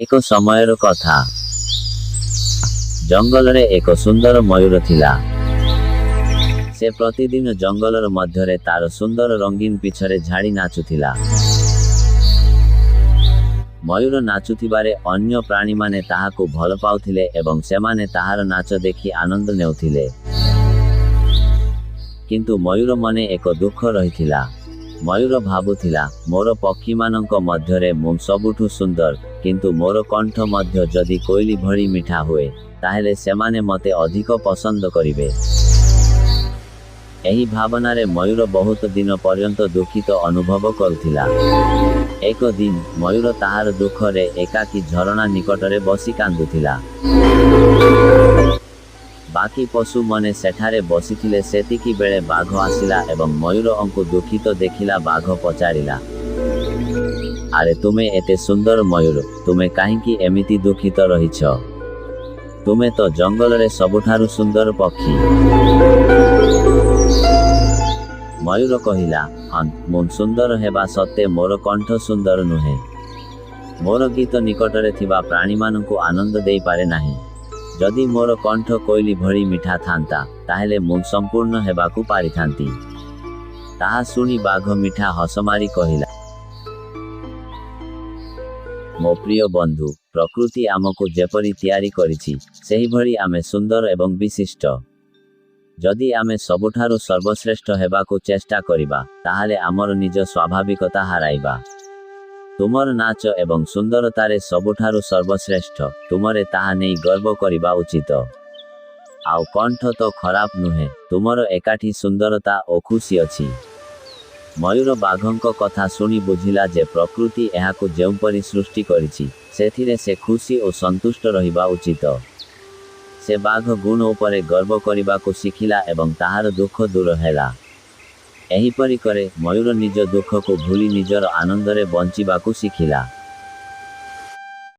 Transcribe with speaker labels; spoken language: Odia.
Speaker 1: ଏକ ସମୟର କଥା। ଜଙ୍ଗଲରେ ଏକ ସୁନ୍ଦର ମୟୂର ଥିଲା। ସେ ପ୍ରତିଦିନ ଜଙ୍ଗଲର ମଧ୍ୟରେ ତାର ସୁନ୍ଦର ରଙ୍ଗୀନ ପିଛରେ ଝାଡ଼ି ନାଚୁଥିଲା। ମୟୂର ନାଚୁଥିବାରେ ଅନ୍ୟ ପ୍ରାଣୀମାନେ ତାହାକୁ ଭଲ ପାଉଥିଲେ ଏବଂ ସେମାନେ ତାହାର ନାଚ ଦେଖି ଆନନ୍ଦ ନେଉଥିଲେ। କିନ୍ତୁ ମୟୂର ମନେ ଏକ ଦୁଃଖ ରହିଥିଲା। ମୟୂର ଭାବୁଥିଲା, ମୋର ପକ୍ଷୀମାନଙ୍କ ମଧ୍ୟରେ ମୁଁ ସବୁଠୁ ସୁନ୍ଦର, କିନ୍ତୁ ମୋର କଣ୍ଠ ମଧ୍ୟ ଯଦି କୋଇଲି ଭଳି ମିଠା ହୁଏ, ତାହେଲେ ସେମାନେ ମୋତେ ଅଧିକ ପସନ୍ଦ କରିବେ। ଏହି ଭାବନାରେ ମୟୂର ବହୁତ ଦିନ ପର୍ଯ୍ୟନ୍ତ ଦୁଃଖିତ ଅନୁଭବ କରୁଥିଲା। ଏକ ଦିନ ମୟୂର ତାହାର ଦୁଃଖରେ ଏକାକୀ ଝରଣା ନିକଟରେ ବସି କାନ୍ଦୁଥିଲା। ବାକି ପଶୁମାନେ ସେଠାରେ ବସିଥିଲେ। ସେତିକି ବେଳେ ବାଘ ଆସିଲା ଏବଂ ମୟୂରଙ୍କୁ ଦୁଃଖିତ ଦେଖିଲା। ବାଘ ପଚାରିଲା, "ଆରେ, ତୁମେ ଏତେ ସୁନ୍ଦର ମୟୂର, ତୁମେ କାହିଁକି ଏମିତି ଦୁଃଖିତ ରହିଛ? ତୁମେ ତ ଜଙ୍ଗଲରେ ସବୁଠାରୁ ସୁନ୍ଦର ପକ୍ଷୀ।" ମୟୂର କହିଲା, "ହଁ, ମୁଁ ସୁନ୍ଦର ହେବା ସତ୍ତ୍ୱେ ମୋର କଣ୍ଠ ସୁନ୍ଦର ନୁହେଁ। ମୋର ଗୀତ ନିକଟରେ ଥିବା ପ୍ରାଣୀମାନଙ୍କୁ ଆନନ୍ଦ ଦେଇପାରେ ନାହିଁ। ଯଦି ମୋର କଣ୍ଠ କୋଇଲି ଭଳି ମିଠା ଥାନ୍ତା, ତାହେଲେ ମୁଁ ସମ୍ପୂର୍ଣ୍ଣ ହେବାକୁ ପାରିଥାନ୍ତି।" ତାହା ଶୁଣି ବାଘ ମିଠା ହସ ମାରି କହିଲା, "ମୋ ପ୍ରିୟ ବନ୍ଧୁ, ପ୍ରକୃତି ଆମକୁ ଯେପରି ତିଆରି କରିଛି, ସେହିଭଳି ଆମେ ସୁନ୍ଦର ଏବଂ ବିଶିଷ୍ଟ। ଯଦି ଆମେ ସବୁଠାରୁ ସର୍ବଶ୍ରେଷ୍ଠ ହେବାକୁ ଚେଷ୍ଟା କରିବା, ତାହେଲେ ଆମର ନିଜ ସ୍ୱାଭାବିକତା ହାରାଇବା। ତୁମର ନାଚ ଏବଂ ସୁନ୍ଦରତାରେ ସବୁଠାରୁ ସର୍ବଶ୍ରେଷ୍ଠ। ତୁମରେ ତାହା ନେଇ ଗର୍ବ କରିବା ଉଚିତ। ଆଉ କଣ୍ଠ ତ ଖରାପ ନୁହେଁ। ତୁମର ଏକାଠି ସୁନ୍ଦରତା ଓ ଖୁସି ଅଛି।" ମୟୂର ବାଘଙ୍କ କଥା ଶୁଣି ବୁଝିଲା ଯେ ପ୍ରକୃତି ଏହାକୁ ଯେଉଁପରି ସୃଷ୍ଟି କରିଛି, ସେଥିରେ ସେ ଖୁସି ଓ ସନ୍ତୁଷ୍ଟ ରହିବା ଉଚିତ। ସେ ବାଘ ଗୁଣ ଉପରେ ଗର୍ବ କରିବାକୁ ଶିଖିଲା ଏବଂ ତାହାର ଦୁଃଖ ଦୂର ହେଲା। ଏହିପରି କରେ ମୟୂର ନିଜ ଦୁଃଖକୁ ଭୁଲି ନିଜର ଆନନ୍ଦରେ ବଞ୍ଚିବାକୁ ଶିଖିଲା।